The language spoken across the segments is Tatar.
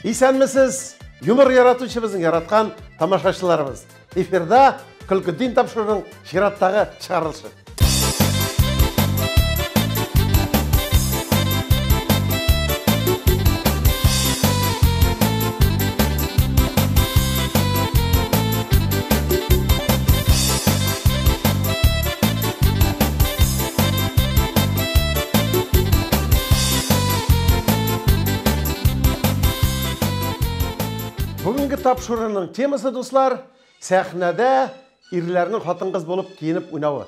Исәнмесез, юмор яратучы безнең яраткан тамашачыларыбыз. Эфирда Көлке дин тапшыруының чираттагы чыгарылышы. Бүгенге тапшыруның темасы, дуслар, сәхнәдә ирләрнең хатын-кыз булып киенеп уйнавы.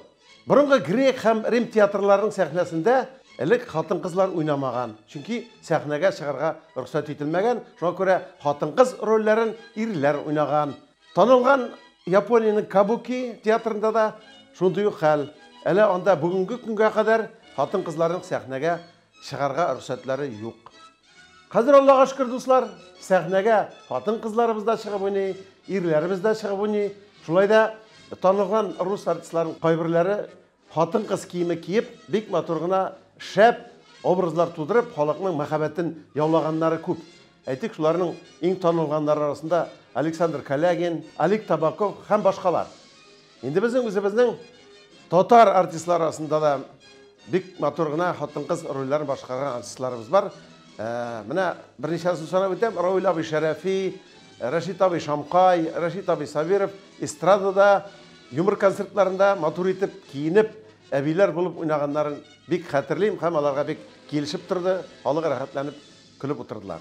Борынгы грек һәм рим театрларының сәхнәсендә элек хатын-кызлар уйнамаган, чөнки сәхнәгә чыгарга рөхсәт ителмәгән, шуңа күрә хатын-кыз рольләрен ирләр уйнаган. Танылган Япониянең Кабуки театрында да шундый ук хәл. Әле анда бүгенге көнгә кадәр хатын-кызларның сәхнәгә чыгарга рөхсәтләре юк. Хәзер Аллага шөкер, дуслар, сәхнәгә хатын-кызларыбыз да чыгып уйный, ирләребез дә чыгып уйный. Шулай да танылган рус артистларының кайберләре хатын-кыз киеме киеп, бик матур гына шәп образлар тудырып, халыкның мәхәббәтен яулаганнары күп. Әйтик, шуларның иң танылганнары арасында Александр Калягин, Олег Табаков һәм башкалар. Инде безнең үзебезнең татар артистлары арасында да бик матур гына хатын-кыз рольләрен башкарган артистларыбыз бар. Менә берничәсен санап үтәм. Равил абый Шәрәфи, Рәшит абый Шамкай, Рәшит абый Сабиров эстрадада, юмор концертларында матур итеп киенеп, әбиләр булып уйнаганнарын бик хәтерлим һәм аларга бик килешеп торды, халык рәхәтләнеп көлеп утырдылар.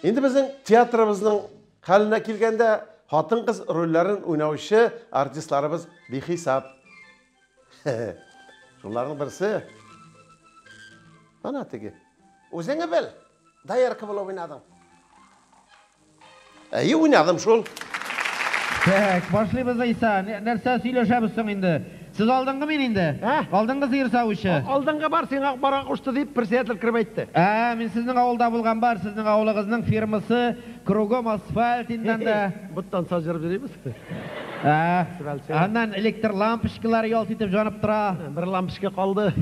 Инде безнең театрыбызның хәленә килгәндә, хатын-кыз рольләрен уйнаучы артистларыбыз бихисап. Шуларның берсе ана теге. Үзеңе бел, доярка булып уйнадың. Әйе, уйнадым шул. Так, башлыйбыз, Иса. Нәрсә сөйләшәбез соң инде? Сез алдынгы мин инде? Ә? Алдынгы сыер савучы. Алдынгы бар, сиңа барга кушты дип, председатель кереп әйтте. Ә, мин сезнең авылда булган бар, сезнең авылыгызның фирмасы кругом асфальт инде анда. Боттан сажырып йөрибез. Ә, аннан электр лампочкалары ялт итеп жанып тора. Бер лампочка калды.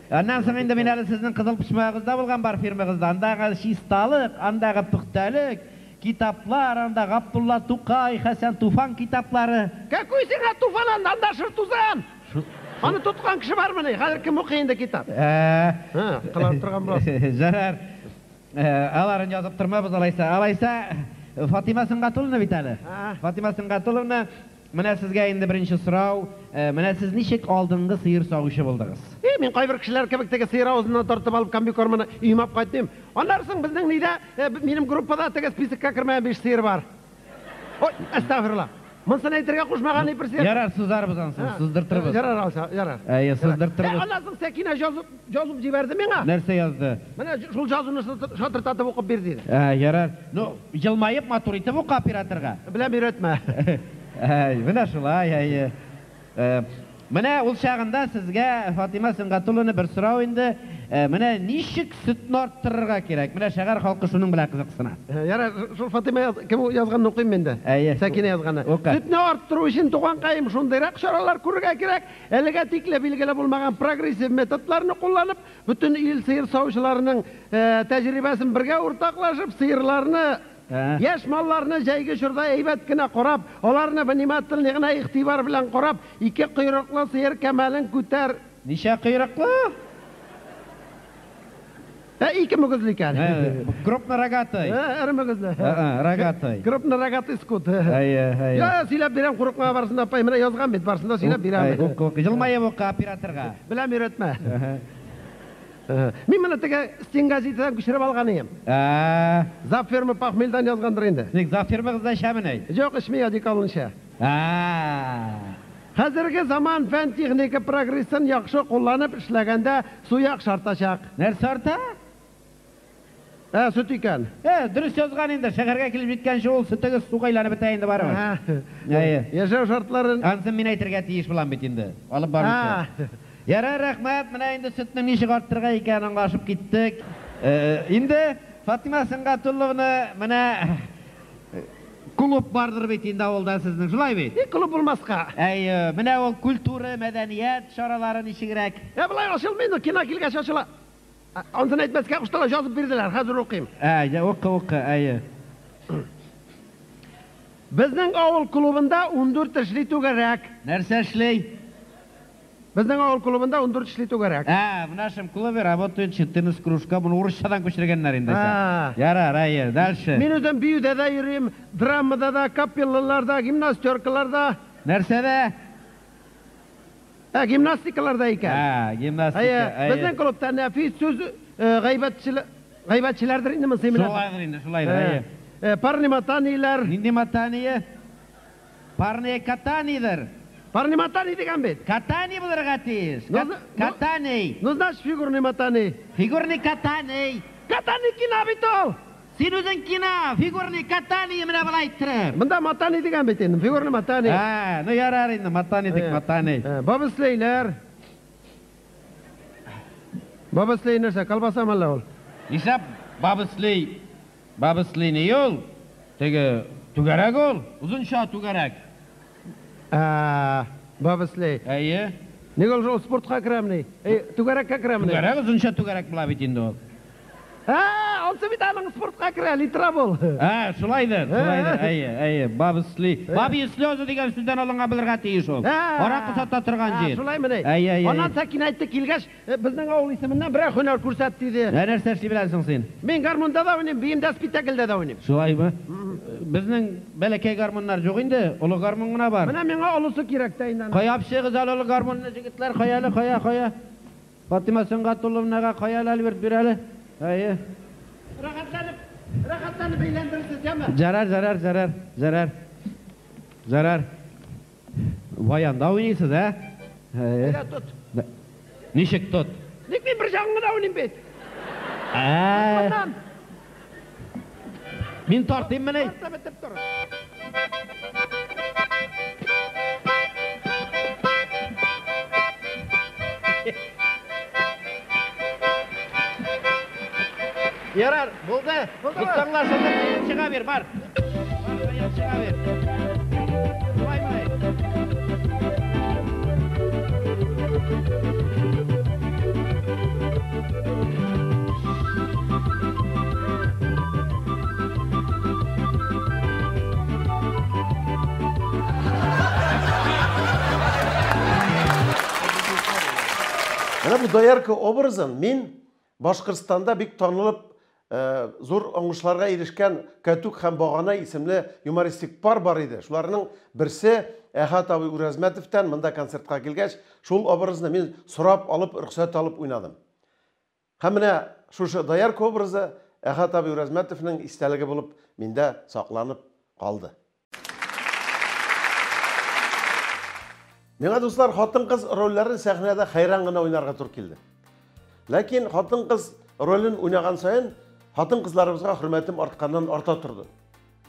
Аннан соң инде мин әле сезнең кызыл почмагыгызда булган бар фирмагызда. Андагы чисталык, андагы пөхтәлек, китаплар, анда Габдулла Тукай, Хәсән Туфан китаплары. Какой сиңа Туфан анда, анда шыр тузан. Аны тоткан кеше бармыни? Хәзер кем укый инде китап? Ә, кыланып торган буласың. Жарар. Аларын язып тормабыз алайса. Алайса Фатима Сөнгатулловна бит әле. Фатима Сөнгатулловна, менә сезгә инде беренче сорау. Менә сез ничек алдынгы сыер савучы булдыгыз? Мин кайбер кешеләр кебек теге сыер авызыннан тартып алып комбикормны өемә алып кайтмыйм. Аннан соң безнең нидә, минем группада теге списокка кермәгән 5 сыер бар. Ой, әстәгъфирулла. Монысын әйтергә кушмаган ни председатель. Ярар, сузарбыз ансын, суздыртырбыз. Ярар, алса, ярар. Әйе, суздыртырбыз. Аннан соң Сәкинә язып җибәрде миңа. Нәрсә язды? Менә шул язуны шатыртатып укып бир диде. Ярар. Ну, елмаеп матур итеп укы операторга. Беләм, өйрәтмә. Әй, менә шулай, әйе. Менә ул чагында сезгә Фатима Сөнгатулловна бер сорау инде. Менә ничек сөтне арттырырга кирәк? Менә шәһәр халкы шуның белән кызыксына. Ярар, шул Фатима кем язганны укыйм инде. Әйе. Сәкинә язганы. Сөтне арттыру өчен туганкаем шундыйрак чаралар күрергә кирәк. Әлегә тикле билгеле булмаган прогрессив методларны кулланып, бөтен ил сыер савучыларының тәҗрибәсен бергә уртаклашып, сыерларны яшь малларны җәйге чорда әйбәт кенә карап, аларны внимательный гына игътибар белән карап, ике койрыклы сыер кәмәлен күтәр. Ничә койрыклы? Ике мөгезле икән. Крупнорогатый. Эре мөгезле. Рогатый. Крупнорогатый скот. Әйе, әйе. Я, сөйләп бирәм, курыкма барысында, апай, менә язган бит, барысында сөйләп бирәм. Ук, ук, елмаеп укы операторга. Беләм, өйрәтмә. Мин моны теге Стен газетадан күчереп алган идем. Зав ферма похмельдан язгандыр инде. Ник зав фермагызда эчәмени? Юк, эчми, одеколон эчә. Хәзерге заман фән техника прогрессын яхшы кулланып эшләгәндә суяк шартачак. Нәрсә арта? Сөт икән. Дөрес язган инде, шәһәргә килеп җиткәнче ул сөтегез суга әйләнеп бетә инде барыбер. Әйе. Яшәү шартларын Ансын мин әйтергә тиеш булам бит инде. Алып баручы. Ярар, рәхмәт. Менә инде сөтнең ничек арттырга икәнен аңлашып киттек. Инде Фатима Сөнгатулловна, менә клуб бардыр бит инде авылда сезнең, шулай бит? Клуб булмаска. Әйе, менә ул культура, мәдәният чаралары ничегрәк? Болай ачылмый инде, кино килгәч ачыла. Ансын әйтмәскә куштылар, язып бирделәр, хәзер укыйм. Ә, укы, укы, әйе. Безнең авыл клубында 14 эшли түгәрәк. Нәрсә эшли? Безнең авыл клубында 14 эшли түгәрәк. Ә, в нашем клубе работают 14 кружка. Моны урысчадан күчергәннәр инде. Ярар, әйе, дальше. Мин үзем биюдә дә йөрим, драмада да, капеллаларда, гимнастеркаларда. Нәрсәдә? Ә, гимнастикаларда икән. Ә, гимнастика. Әйе, безнең клубта нәфис сүз гайбәтчеләр, гайбәтчеләрдер инде монысы менә. Шулайдыр инде, шулайдыр, әйе. Парный матаниеләр. Нинди матание? Парные катаниедер. Парный матани дигән бит. Катание булырга тиеш. Катаний. Ну, значит, фигурный матани. Фигурный катаний. Катаний кина бит ул. Син үзең кина, фигурный катание менә болай иттереп. Монда матани дигән бит инде, фигурный матани. Ә, ну ярар инде, матани дик матани. Бабыслейләр. Бабыслей нәрсә, колбаса мәллә ул? Нишләп бабыслей? Бабыслей ни ул? Теге түгәрәк ул, озынча түгәрәк. Ә, бабыслей. Әйе. Ник ул шул спортка керәмени? Әй, түгәрәккә керәмени? Түгәрәк, озынча түгәрәк була бит инде ул. Ә, ансы бит аның спортка керә, литра бул. Ә, шулайдыр, шулайдыр. Әйе, әйе, бабысли. Бабьи слезы дигән сүздән алынган булырга тиеш ул. Аракы сата торган җир. Шулаймыни? Әйе, әйе. Аннан Сәкинә әйтте, килгәч, безнең авыл исеменнән берәр һөнәр күрсәт диде. Ә нәрсә эшли беләсең син? Мин гармунда да уйныйм, биемдә, спектакльдә дә уйныйм. Шулаймы? Безнең бәләкәй гармуннар юк инде, олы гармун гына бар. Менә миңа олысы кирәк тә инде. Кая алып әле олы гармунны, җегетләр, кая әле, кая, кая? Фатима Сөнгатулловнага кая әле, Альберт, бир әле. Әйе. Рәхәтләнеп, рәхәтләнеп әйләндерерсез, яме? Ярар, ярар, ярар, ярар. Ярар. Баянда уйныйсыз, ә? Әйе. Әйдә, тот. Ничек тот? Ник мин бер җагын гына уйныйм бит? Ә. Мин тартыйм менә. Тартып бетеп тор. Ярар, булды. Тотсаңлар шунда чыга бир, бар. Бар, чыга бир. Шулай мыни? Менә бу доярка образын мин Башкортстанда бик танылып, зур уңышларга ирешкән Кәтүк һәм Багана исемле юмористик пар бар иде. Шуларның берсе Әхәт абый Үрәзмәтовтан монда концертка килгәч, шул образны мин сорап алып, рөхсәт алып уйнадым. Һәм менә шушы доярка образы Әхәт абый Үрәзмәтовның истәлеге булып миндә сакланып калды. Миңа, дуслар, хатын-кыз рольләрен сәхнәдә хәйран гына уйнарга туры килде. Ләкин хатын-кыз ролен уйнаган саен хатын-кызларыбызга хөрмәтем артканнан арта торды.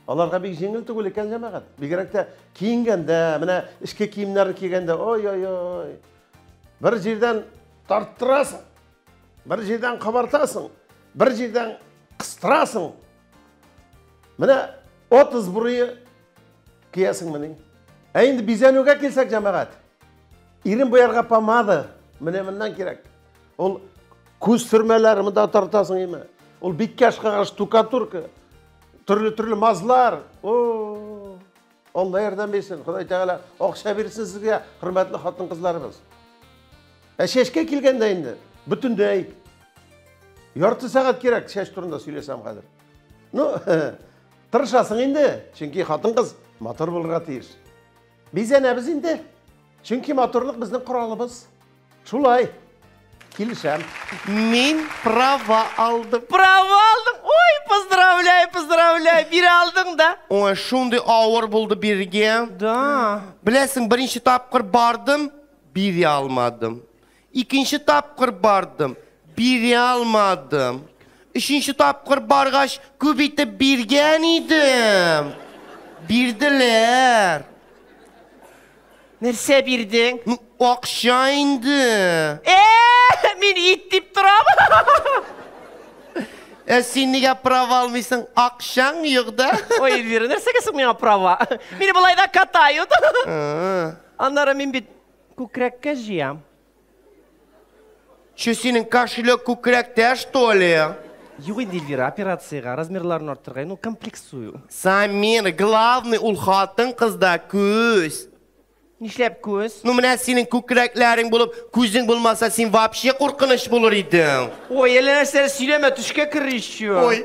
Аларга бик җиңел түгел икән, җәмәгать. Бигрәк тә киенгәндә, менә эчке киемнәрен кигәндә, ой-ой-ой. Бер җирдән тарттырасың, бер җирдән кабартасың, бер җирдән кыстырасың. Менә 30 бурые киясең менә. Ә инде бизәнүгә килсәк, җәмәгать, ирен буярга помада менә моннан кирәк. Ул күз сөрмәләре монда тартасың име? Ул биткә ашкаган штукатурка, төрле-төрле мазлар. О, Алла ярдәм бирсен, Ходай Тәгалә акча бирсен сезгә, хөрмәтле хатын-кызларыбыз. Ә чәчкә килгәндә инде бөтенләй ярты сәгать кирәк чәч турында сөйләсәм хәзер. Ну, тырышасың инде, чөнки хатын-кыз матур булырга тиеш. Бизәнәбез инде, чөнки матурлык безнең коралыбыз. Шулай, килешәм. Мин права алдым. Права алдың? Ой, поздравляю, поздравляю. Бирә алдың да. Ой, шундый авыр булды биргә. Да. Беләсең, беренче тапкыр бардым, бирә алмадым. Икенче тапкыр бардым, бирә алмадым. Өченче тапкыр баргач, күп итеп биргән идем. Бирделәр. Нәрсә бирдең? Ну, акча инде. Мин ит дип торам. Ә син нигә права алмыйсың? Акчаң юк да. Ой, Эльвира, нәрсәгә соң миңа права? Мине болай да катают. Аннары мин бит күкрәккә җыям. Че, синең кошелек күкрәктә, что ли? Юк инде, Эльвира, операциягә, размерларын арттырырга, ну, комплексую. Самир, главный ул хатын-кызда күз. Нишләп күз? Ну, менә синең күкрәкләрең булып, күзең булмаса, син вообще куркыныч булыр идең. Ой, әллә нәрсәләр сөйләмә, төшкә керер еще. Ой,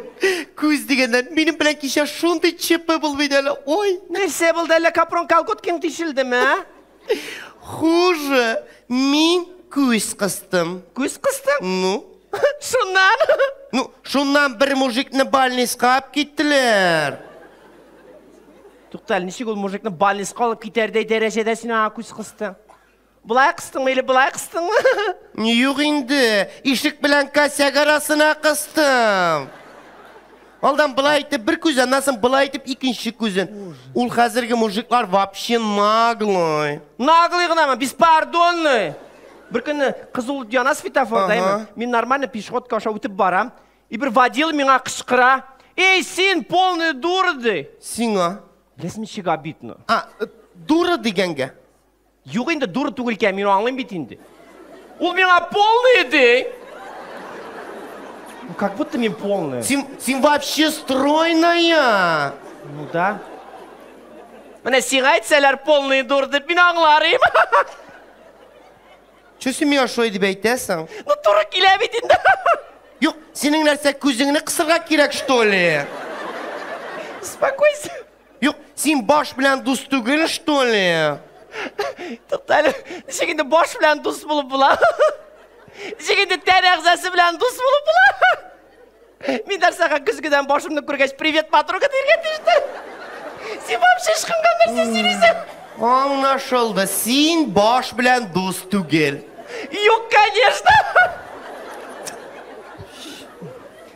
күз дигәннән, минем белән кичә шундый ЧП булып иде әле. Ой. Нәрсә булды, әллә капрон колготкаң тишелдеме, а? Хуже, мин күз кыстым. Күз кыстың? Ну? Шуннан? Ну, шуннан бер мужикны больницка алып киттеләр. Тукта әле, ничек ул мужикны больницка алып китәрдәй дәрәҗәдә син аңа күз кыстың? Болай кыстыңмы или болай кыстыңмы? Юк инде, ишек белән косяк арасына кыстым. Алдан болай итеп бер күз, аннан соң болай итеп икенче күзен. Ул хәзерге мужиклар вообще наглый. Наглый гынамы? Беспардонный. Бер көнне кызыл яна светофорда, әйме? Мин нормально пешеходка аша үтеп барам. И бер водила миңа кычкыра. Эй, син полный дура, ди. Сиңа? Беләсеңме, ничек обидно. А, дура дигәнгә? Юк инде, дура түгел икән, мин аңлыйм бит инде. Ул миңа полный ди. Ну, как будто мин полная. Син, син вообще стройная. Ну да. Менә сиңа әйтсәләр полный дур дип, мин аңлар идем. Че син миңа шулай дип әйтәсең? Ну, туры килә бит инде. Юк, синең нәрсә күзеңне кысырга кирәк, что ли? Успокойся. Юк, син баш белән дус түгел, что ли? Тукта әле, ничек инде баш белән дус булып була? Ничек инде тән әгъзасы белән дус булып була? Мин нәрсәгә көзгедән башымны күргәч, привет, подруга дияргә тиештем. Син вообще ычкынган нәрсә сөйлисең? Аңлашылды, син баш белән дус түгел. Юк, конечно.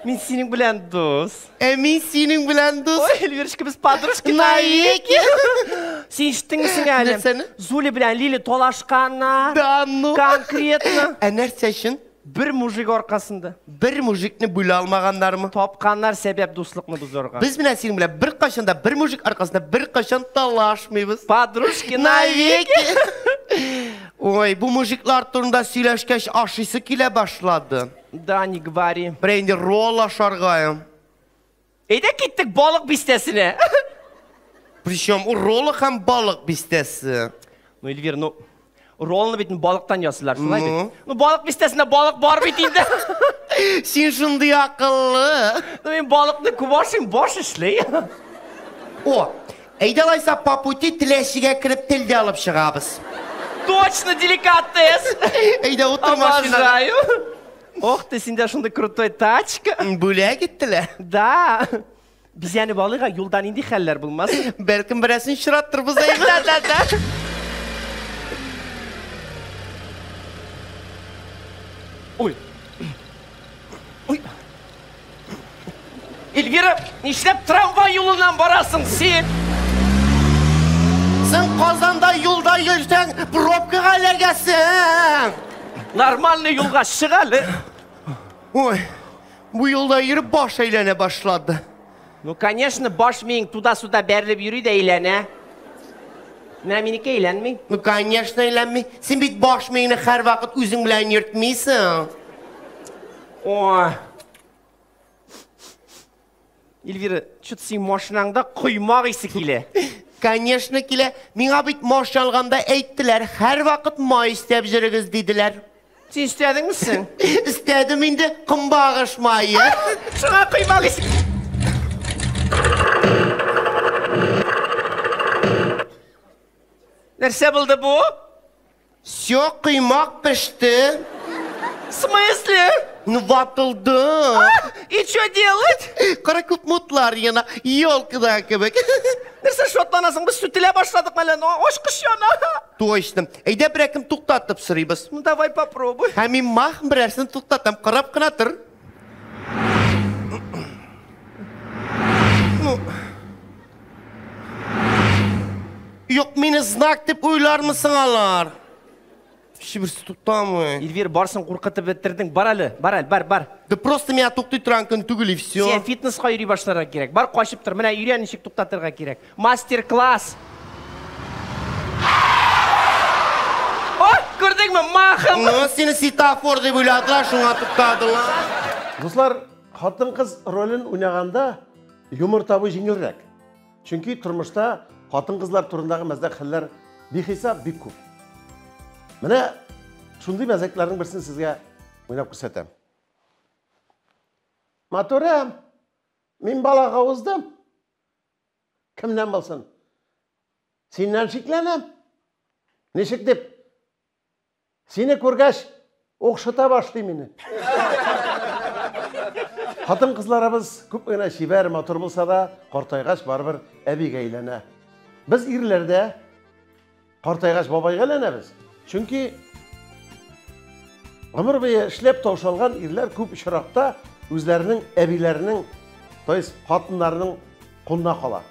Мин синең белән дус. Ә мин синең белән дус. Ой, Эльвирочка, без подружки навеки. Син ишеттеңме соң әле? Нәрсәне? Зуля белән Лиля талашканнар. Да ну. Конкретно. Ә нәрсә өчен? Бер мужик аркасында. Бер мужикны бүлә алмаганнармы? Тапканнар сәбәп дуслыкны бозарга. Без менә синең белән беркайчан да бер мужик аркасында беркайчан талашмыйбыз. Подружки навеки. Ой, бу мужиклар турында сөйләшкәч ашыйсы килә башлады. Да, не говори. Бер инде ролл ашарга. Әйдә киттек балык бистәсенә. Причем ул роллы һәм балык бистәсе. Ну, Эльвир, ну, роллны бит балыктан ясыйлар, шулай бит? Ну? Ну, балык бистәсендә балык бар бит инде. Син шундый акыллы. Ну, мин балыкны күп ашыйм, баш эшли. О, әйдә алайса по пути Теләчегә кереп телдә алып чыгабыз. Точно, деликатес. Әйдә утыр машинага. Обожаю. Ох ты, синдә шундый крутой тачка. Бүләк иттеләр. Да. Бизәнеп алыйк, юлда нинди хәлләр булмас. Бәлкем берәрсен очраттырбыз әйбер. Да, да, да. Ой. Ой. Эльвира, нишләп трамвай юлыннан барасың син? Син Казанда юлда йөрсәң, пробкага эләгәсең. Нормальный юлга чык әле. Ой, бу юлда йөреп баш әйләнә башлады. Ну, конечно, баш миең туда-сюда бәрелеп йөри дә әйләнә. Менә минеке әйләнми. Ну, конечно, әйләнми. Син бит баш миеңне һәрвакыт үзең белән йөртмисең. Ой. Эльвира, что-то синең машинаңда коймак исе килә. Конечно, килә. Миңа бит машина алганда әйттеләр, һәрвакыт май өстәп йөрегез диделәр. Син өстәдеңме соң? Өстәдем инде, көнбагыш мае. Шуңа коймак исе. Нәрсә булды бу? Все, коймак пеште. В смысле? Ну, ватылды. И что делать? Кара күп мутлар яна, елкада кебек. Нәрсә шатланасың? Без сүтелә башладык әле, ну, ачкыч яна. Точно. Әйдә берәр туктатып сорыйбыз. Ну, давай попробуй. Һәм мин мах берәрсен туктатам, карап кына тор. Ну. Юк, мине знак дип уйлармысың алар? Һичберсе туктамый. Эльвир, барсын куркытып бетердең. Бар әле, бар әле, бар, бар. Да просто миңа туктый торган көн түгел и все. Син фитнеска йөри башларга кирәк. Бар, качып тор. Менә өйрән ничек туктатырга кирәк. Мастер-класс. О, күрдеңме? Мах! Аллаһым! Ну, сине светофор дип уйладылар, шуңа туктадылар. Дуслар, хатын-кыз ролен уйнаганда юмор табу җиңелрәк. Чөнки тормышта хатын-кызлар турындагы мәзәк хәлләр бихисап бик күп. Менә шундый мәзәкләрнең берсен сезгә уйнап күрсәтәм. Матурым, мин балага уздым. Кемнән булсын? Синнән шикләнәм. Ничек дип? Сине күргәч, охшата башлый мине. Хатын-кызларыбыз күп генә чибәр, матур булса да, картайгач барыбер әбигә әйләнә. Без ирләр дә картайгач бабайга әйләнәбез. Чөнки гомер буе эшләп таушалган ирләр күп очракта үзләренең әбиләренең, то есть хатыннарының кулына кала.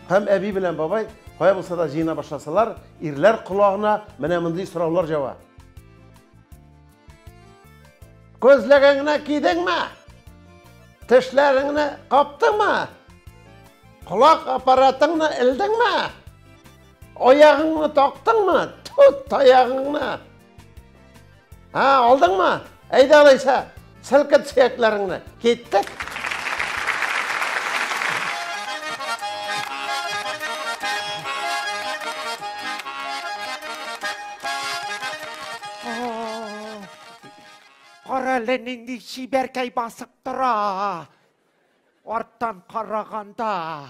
Һәм әби белән бабай кая булса да җыена башласалар, ирләр колагына менә мондый сораулар җава. Күзлегеңне кидеңме? Тешләреңне каптыңмы? Колак аппаратыңны элдеңме? Аягыңны тактыңмы? Тот таягыңны. Һа, алдыңмы? Әйдә алайса, селкет сөякләреңне. Киттек. Кара әле нинди чибәркәй басып тора. Арттан караганда.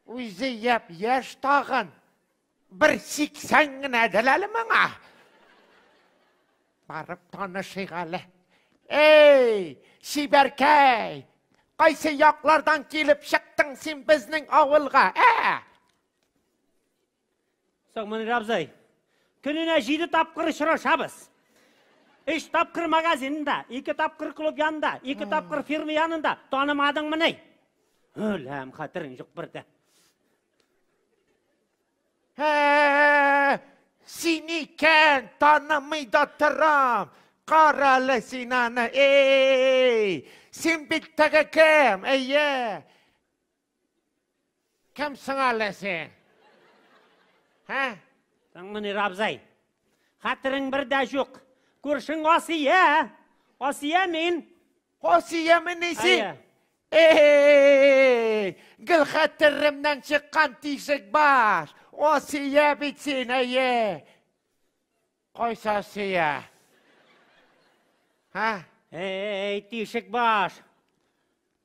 Үзе япь-яшь тагын. Бер 80 генәдер әле моңа. Барып танышыйк әле. Эй, чибәркәй! Кайсы яклардан килеп чыктың син безнең авылга, ә? Соң, Мөнир абзый, көненә 7 тапкыр очрашабыз. 3 тапкыр магазинда, 2 тапкыр клуб янында, 2 тапкыр фирма янында. Танымадыңмыни? Үләм, хәтерең юк бер дә. Ә, син икән, танымый да торам. Кара әле син аны, эй! Син бит теге кем, әйе? Кем соң әле син? Һә? Соң, Мөнир абзый, хәтерең бер дә юк. Күршең Асия. Асия мин. Асиямени син? Әйе. Эй, гел хәтеремнән чыккан тишек баш. Асия бит син, әйе. Кайсы Асия? Һә? Эй, тишек баш.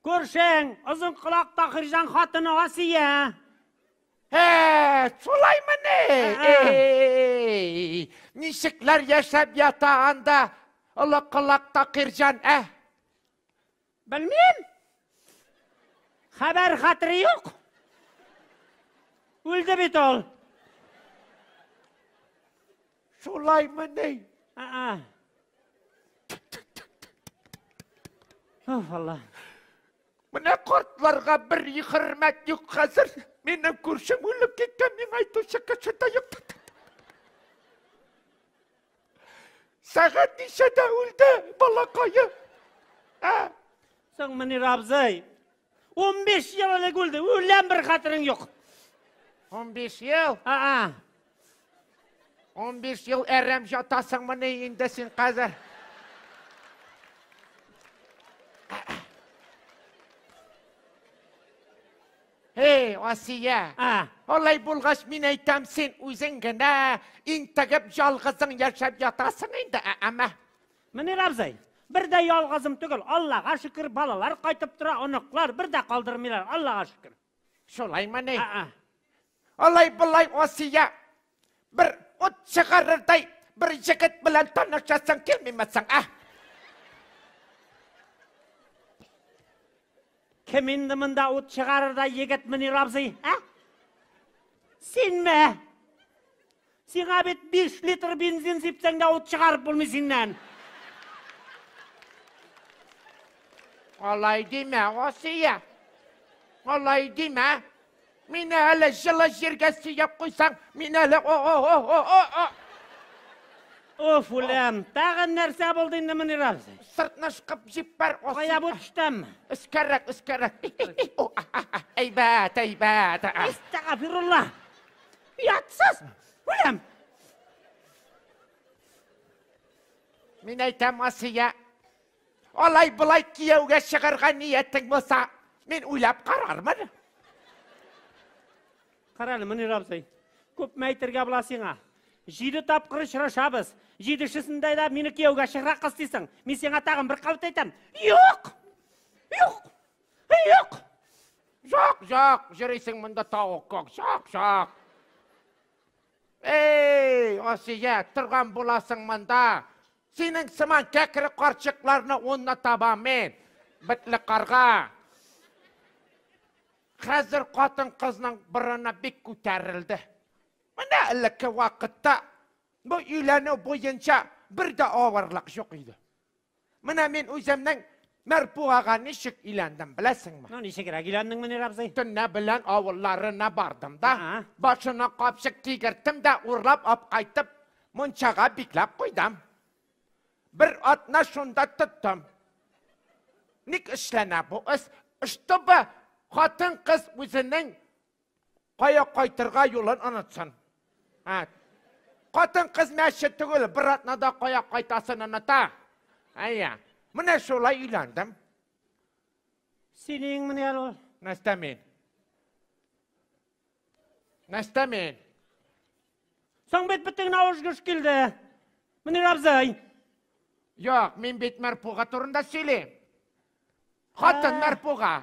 Күршең, озын колак Таһирҗан хатыны Асия. Ә, шулаймыни? Ә-ә. Эй, ничекләр яшәп ята анда олы колак Таһирҗан, ә? Белмим. Хәбәр хәтере юк. Үлде бит ул. Шулаймыни? Ә-ә. Оф, Алла. Менә картларга бер хөрмәт юк хәзер. Минем күршем үлеп киткән, миңа әйтүче кеше дә юк. Сәгать ничәдә үлде, балакаем? Ә? Соң, Мөнир абзый, 15 ел элек үлде, үләм бер хәтерең юк. 15 ел? Ә-ә. 15 ел әрәм жатасыңмыни инде син хәзер? Эй, Асия! Ә. Алай булгач, мин әйтәм, син үзең генә интегеп ялгызың яшәп ятасың инде, ә, әмма. Мөнир абзый, бер дә ялгызым түгел, Аллага шөкер, балалар кайтып тора, оныклар бер дә калдырмыйлар, Аллага шөкер. Шулаймыни? Ә-ә. Алай булай, Асия, бер ут чыгарырдай бер егет белән танышасың килмиме соң, ә? Кем инде монда ут чыгарырдай егет, Мөнир абзый, ә? Синме? Сиңа бит 5 литр бензин сипсәң дә ут чыгарып булмый синнән. Алай димә, Асия. Алай димә. Мине әле җылы җиргә сөяп куйсаң, мин әле о-о-о-о-о-о. Оф, үләм. Тагын нәрсә булды инде, Мөнир абзый? Сыртны ышкып җибәр, Асия. Кая бу төштәме? Өскәрәк, өскәрәк. Әйбәт, әйбәт. Әстәгъфирулла. Ятсыз. Үләм. Мин әйтәм, Асия, алай болай кияүгә чыгарга ниятең булса, мин уйлап карармын. Карале, Мөнир абзый. Күпме әйтергә була сиңа? 7 тапкыр очрашабыз. 7-шесендә дә мине кияүгә чыгара кыз дисең. Мин сиңа тагын бер кабат әйтәм. Юк! Юк! Юк! Юк, юк, йөрисең монда тавык күк. Юк, юк. Эй, Асия, торган буласың монда. Синең сыман кәкре карчыкларны онны табам мин. Бетле карга. Хәзер хатын-кызның борыны бик күтәрелде. Менә элекке вакытта бу өйләнү буенча бер дә авырлык юк иде. Менә мин үземнең Мәрфугага ничек өйләндем, беләсеңме? Ну, ничегрәк өйләндең, Мөнир абзый? Төнлә белән авылларына бардым да, башына капчык кигерттем дә, урлап алып кайтып, мунчага бикләп куйдым. Бер атна шунда тоттым. Ник эшләнә бу эш? Чтобы хатын-кыз үзенең кая кайтырга юлын онытсын. Хатын-кыз мәчет түгел, бер атнада кая кайтасын оныта. Әйе. Менә шулай өйләндем. Синең менә ул. Нәрсә мин? Нәрсә мин? Соң бит бөтен авыз гөж килде. Мөнир абзый. Юк, мин бит Мәрфуга турында сөйлим. Хатын Мәрфуга.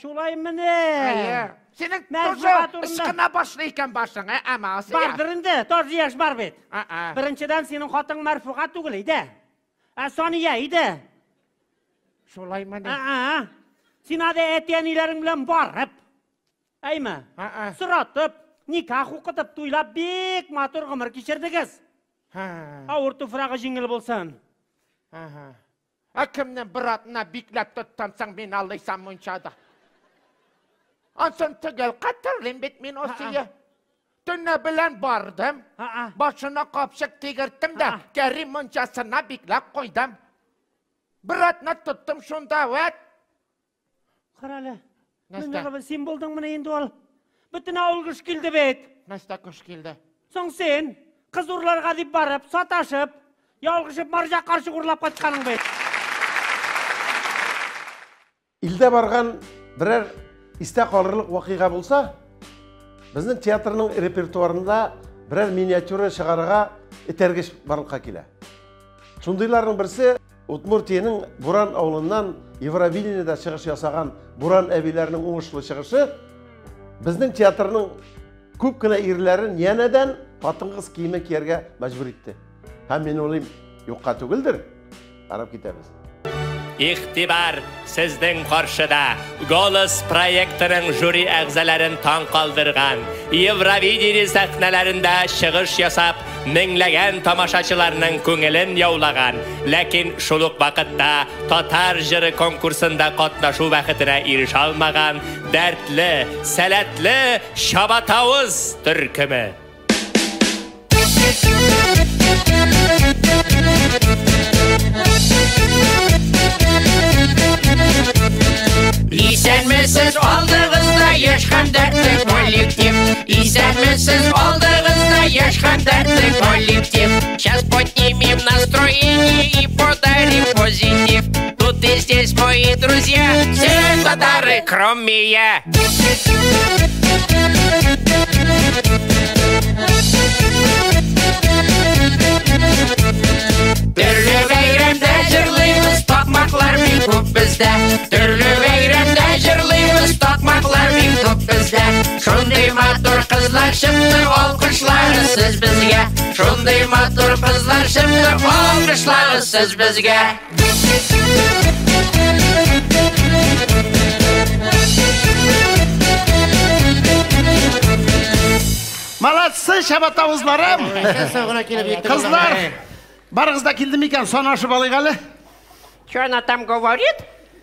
Шулай мени? Әйе. Синең тоже ышкына башлый икән башың, ә, әмма Асия. Бардыр инде, тоже яшь бар бит. Беренчедән, синең хатың Мәрфуга түгел иде. Ә Сания иде. Шулай мени? Син ады әти-әниләрең белән барып, әйме? Соратып, никах укытып, туйлап бик матур гомер кичердегез. Авыр туфрагы җиңел булсын. Ә кемне бер атна бикләп тоттансаң, мин алыйсам мунчада. Ансын төгәл катырлыйм бит мин Асия. Төнлә белән бардым, башына капчык тигерттем дә, Кәрим мунчасына бикләп куйдым. Бер атна тоттым шунда, вәт. Карале, Мөнир, син булдың менә инде ул. Бөтен авыл кыш килде бит. Нәрсә кыш килде? Соң син кыз урларга дип барып, саташып, ялгышып марҗа карчык урлап кайтканың бит. Илдә барган берәр истә калырлык вакыйга булса, безнең театрның репертуарында берәр миниатюра чыгарырга этәргеч барлыкка килә. Шундыйларның берсе Удмуртиянең Буран авылыннан Евровидениедә чыгыш ясаган Буран әбиләренең уңышлы чыгышы безнең театрның күп кенә ирләрен янәдән хатын-кыз киеме кияргә мәҗбүр итте. Һәм мин уйлыйм, юкка түгелдер. Карап китәбез. Игътибар, сезнең каршыда Голос проектының жюри әгъзаларын таң калдырган, Евровидение сәхнәләрендә чыгыш ясап, меңләгән тамашачыларның күңелен яулаган, ләкин шул ук вакытта татар җыры конкурсында катнашу бәхетенә ирешә алмаган дәртле, сәләтле Чабатавыз төркеме. Исәнмесез, алдыгызда яшь һәм дәртле коллектив. Исәнмесез, алдыгызда яшь һәм дәртле коллектив. Сейчас поднимем настроение и подарим позитив. Тут и здесь мои друзья, все татары, кроме я. Төрле бәйрәмдә җырлыйбыз, такмаклар бик күп бездә. Төрле бәйрәмдә җырлыйбыз, такмаклар бик күп бездә. Шундый матур кызлар чыкты, алкышлагыз сез безгә. Шундый матур кызлар чыкты, алкышлагыз сез безгә. Молодцы, чабатавызларым! Кызлар, барыгыз да килде микән? Санашып алыйк әле. Что она там говорит?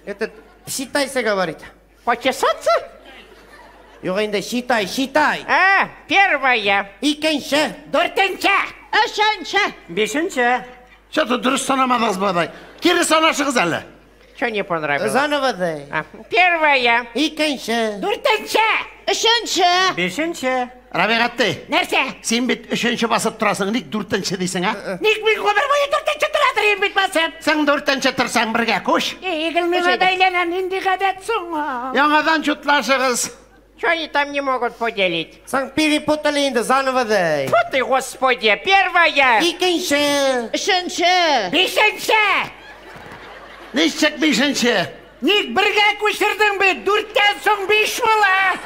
Это считайся, говорит. Почесаться? Юк инде, считай, считай. А, первая. Икенче. Дүртенче. Өченче. Бишенче. Что-то дөрес санамадыгыз бадай. Кире санашыгыз әле. Что не понравилось? Заново дай. Первая. Икенче. Дүртенче. Өченче. Бишенче. Рабигатти. Нәрсә? Син бит өченче басып торасың, ник дүртенче дисең, а? Ник мин гомер буе дүртенче тора торыйм бит басып? Син дүртенче торсаң бергә күч. Эй, гел миңа да әйләнә, нинди гадәт соң? Яңадан чутлашыгыз. Что они там не могут поделить? Соң перепутали инде заново да. Фу ты, господи, первая! Икенче. Өченче. Бишенче! Ничек бишенче? Ник бергә күчердең бит? Дүрттән соң биш була.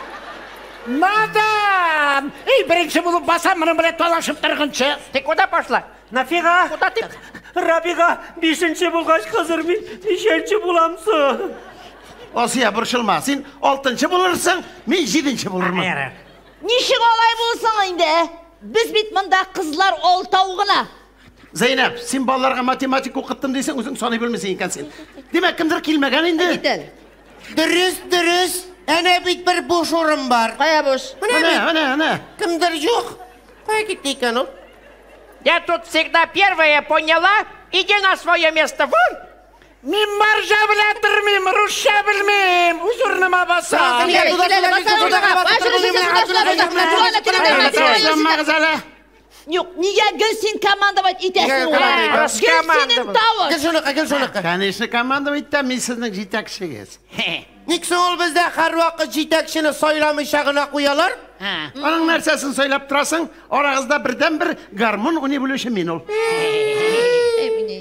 Надан! Эй, беренче булып басам, моның белән талашып торганчы. Ты куда пошла? Нафига? Куда ты? Рабига, бишенче булгач, хәзер мин ничәнче булам соң? Асия, борчылма. Син алтынчы булырсың, мин җиденче булырмын. Ничек алай булсын инде? Без бит монда кызлар алтау гына. Зәйнәп, син балаларга математика укыттым дисең, үзең саный белмисең икән син. Димәк, кемдер килмәгән инде. Кит әле. Дөрес, дөрес. Әнә бит бер буш урын бар. Кая буш? Менә Менә, бит. менә, менә. Кемдер юк. Кая китте икән ул? Я тут всегда первая поняла. Иди на свое место, вон! Мин маржа белән тормыйм, русча белмим. Үз урыныма басам. Кил әле, кил әле, басар урынга. Ташламагыз әле. Юк, нигә гел син командовать итәсең Нигә улай? командовать Гел синең тавыш. Гел шуныкы, гел шуныкы. Конечно, командовать итәм, мин сезнең җитәкчегез. Ник соң ул бездә һәрвакыт җитәкчене сайламыйча гына куялар? Аның нәрсәсен сөйләп торасың? Арагызда бердән-бер гармун уйный белүче мин ул.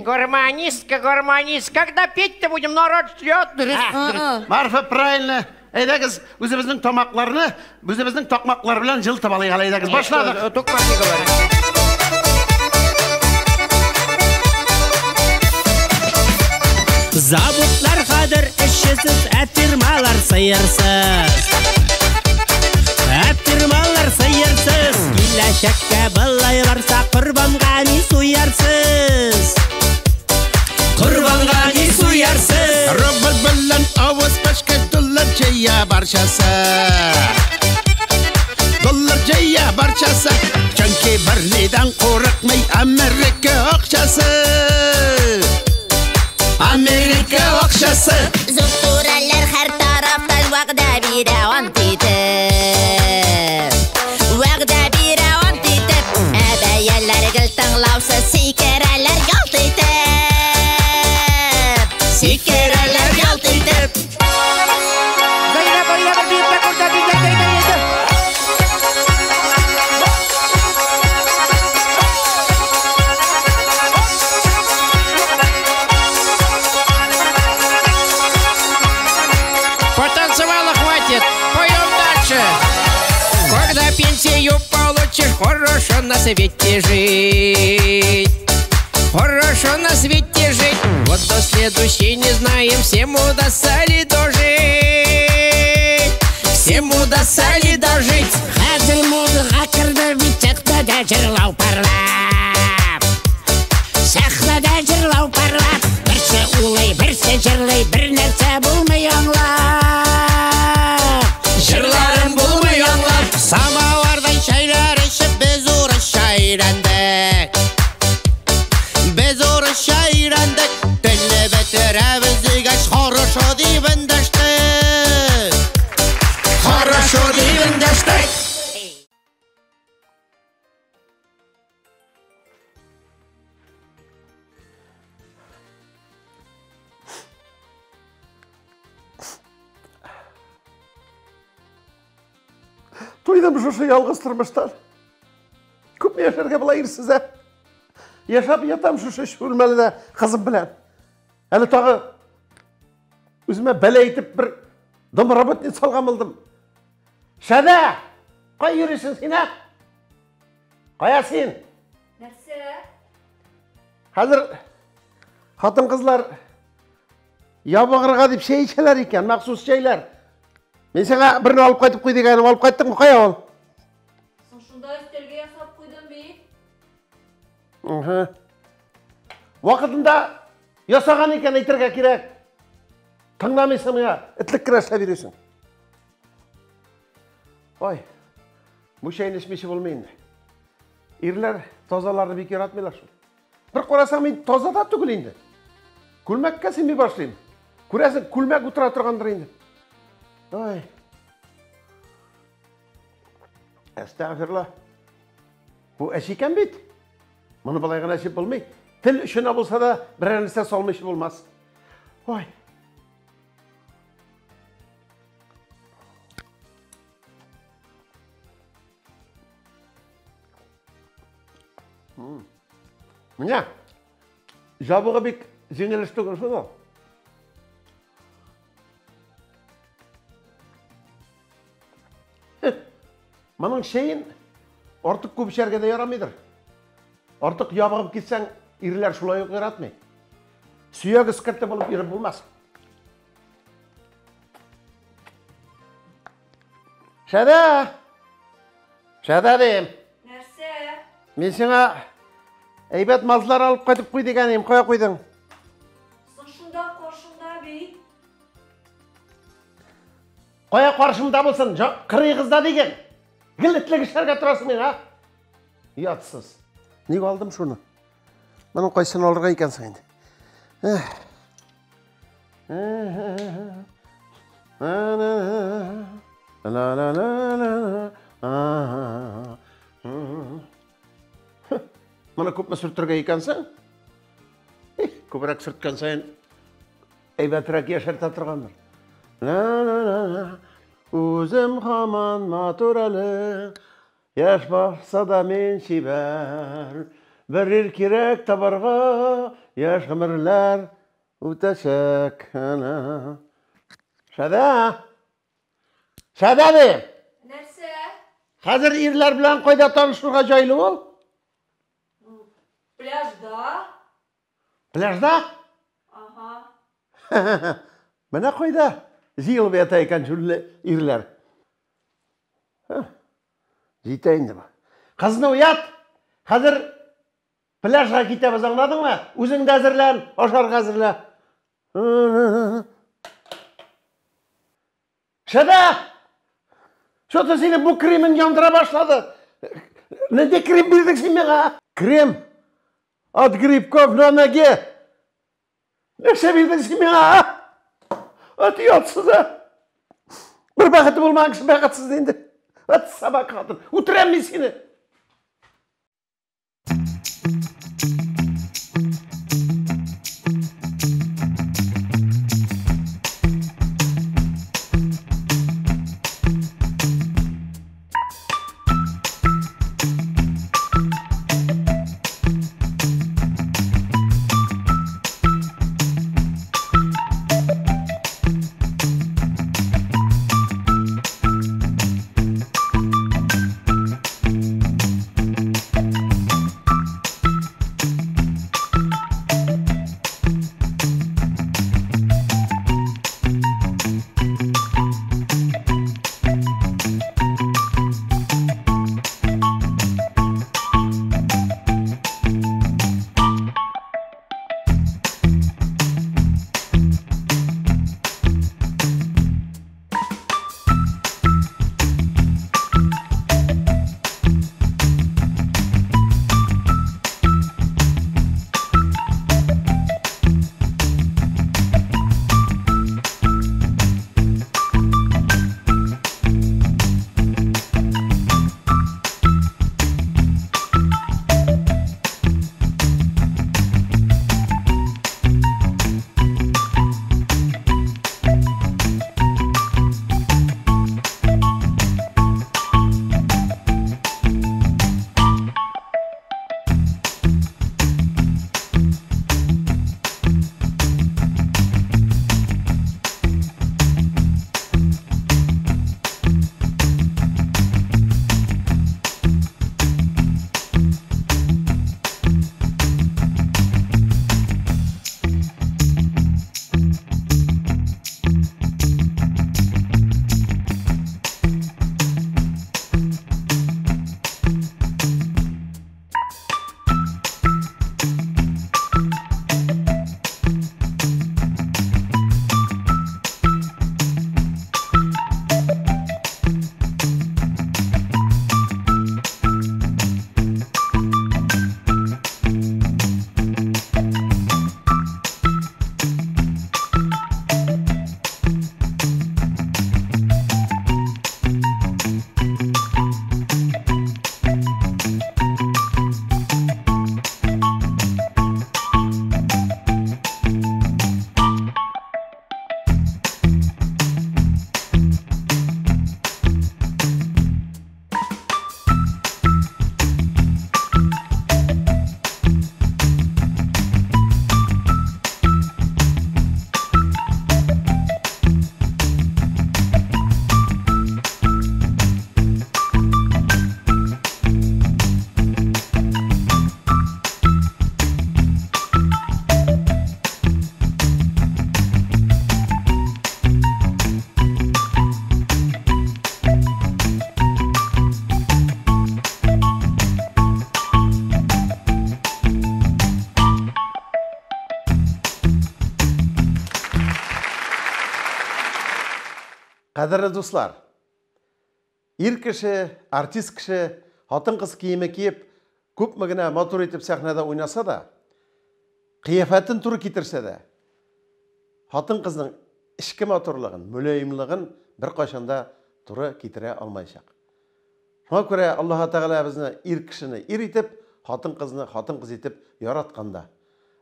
Гармонистка, гармонист. Когда петь-то будем, народ ждет. Дөрес, дөрес. Марфа, правильно. Әйдәгез, үзебезнең тамакларны, үзебезнең такмаклар белән җылытып алыйк әле, әйдәгез. Башладык. Тукмак не говори. Заводлар хәзер эшчесез, ә фирмалар сыерсыз. Ә фирмалар сыерсыз. Киләчәккә былай барса, корбанга ни суярсыз? Корбанга ни суярсыз? Рубль белән авыз пешкәч доллар җыя барчасы. Доллар җыя барчасы. Чөнки бернидән курыкмый Америка акчасы. Америка акчасы. Зур һәр тарафтан вәгъдә бирә ант итеп. Вәгъдә бирә ант итеп, ә бәяләр гел тыңлаусыз сикерәләр ялт итеп. Сикерәләр ялт итеп. Зәйнәп, әйдә бер биеп тә күрсәт, әйдә, әйдә, әйдә. Потанцевала хватит, поем дальше. Когда пенсию получишь, хорошо на свете жить. Хорошо на свете жить. Вот до следующей не знаем, всем удастся ли дожить. Всем удастся ли дожить. Хәзер модага керде бит сәхнәдә җырлау парлап. Сәхнәдә җырлау парлап. Берсе улый, берсе җырлый, бер нәрсә булмый аңлап. Җырларым булмый аңлап. Самовардан чәйләр эчеп без урысча өйрәндек. Без урысча өйрәндек. Телне бетерәбез дигәч, хорошо дип эндәштек. Хорошо дип эндәштек. Туйдым шушы ялгыз тормыштан. Күпме яшәргә була ирсез, ә? Яшәп ятам шушы өч бүлмәледә кызым белән. Әле тагы үземә бәла итеп бер домработница алган булдым. Шәдә, кая йөрисең син, ә? Кая син? Нәрсә? Хәзер хатын-кызлар ябыгырга дип чәй эчәләр икән, махсус чәйләр. Мин сиңа берне алып кайтып куй дигәнем, алып кайттыңмы? Кая ул? Соң шунда өстәлгә ясап куйдым бит. Вакытында ясаган икән әйтергә кирәк. Тыңламыйсың миңа, этлек кенә эшләп йөрисең. Ой, бу чәйне эчмичә булмый инде. Ирләр тазаларны бик яратмыйлар шул. Бер карасаң, мин таза да түгел инде. Күлмәккә сыймый башлыйм. Күрәсең, күлмәк утыра торгандыр инде. Ой. Әстәгъфирулла. Бу әче икән бит. Моны болай гына эчеп булмый. Тел очына булса да берәр нәрсә салмыйча булмас. Ой. Менә җабыгы бик җиңел эш түгел шул. Моның чәен артык күп эчәргә дә ярамыйдыр. Артык ябыгып китсәң, ирләр шулай ук яратмый. Сөяк эскерте булып йөреп булмас. Шәдә! Шәдә дим. Нәрсә? Мин сиңа әйбәт мазлар алып кайтып куй дигән идем, кая куйдың? Соң шунда каршыңда бит. Кая каршымда булсын, кырыегызда диген. Гел этлек эшләргә торасың миңа. Оятсыз. Ник алдым шуны? Моның кайсын алырга икәнсең инде? Моны күпме сөртергә икәнсең? Күбрәк сөрткән саен әйбәтрәк яшәртә торгандыр. Үзем һаман матур әле, яшь баса да мин чибәр. Бер ир кирәк табарга, яшь гомерләр үтәчәк. Шәдә! Шәдә дим! Нәрсә? Хәзер ирләр белән кайда танышырга җайлы ул? Пляжда. Пляжда? Ага. Менә кайда җыелып ята икән шүрле ирләр. Җитә инде бу. Кызны уят! Хәзер пляжга китәбез, аңладыңмы? Үзең дә әзерлән, ашарга әзерлә. Шәдә! Что-то сине бу кремын яндыра башлады. Нинди крем бирдең син миңа? Крем от грибков на ноге. Нәрсә бирдең син миңа? Ат оятсыз, а? Бер бәхете булмаган кеше бәхетсез инде. Ат собака хатын. Үтерәм мин сине. Кадерле дуслар, ир кеше, артист кеше хатын-кыз киеме киеп, күпме генә матур итеп сәхнәдә уйнаса да, кыяфәтен туры китерсә дә, хатын-кызның эчке матурлыгын, мөлаемлыгын беркайчан да туры китерә алмаячак. Шуңа күрә Аллаһ Тәгалә безне ир кешене ир итеп, хатын-кызны хатын-кыз итеп яраткан да.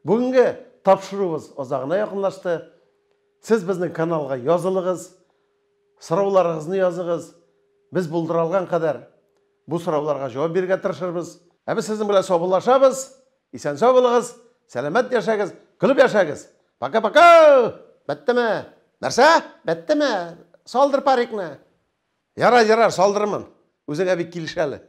Бүгенге тапшыруыбыз азагына якынлашты. Сез безнең каналга язылыгыз, сорауларыгызны языгыз. Без булдыра алган кадәр бу сорауларга җавап бирергә тырышырбыз. Ә без сезнең белән саубуллашабыз. Исән-сау булыгыз, сәламәт яшәгез, көлеп яшәгез. Пока-пока! Беттеме? Нәрсә? Беттеме? Салдыр парикны. Ярар, ярар, салдырмын. Үзеңә бик килешә әле.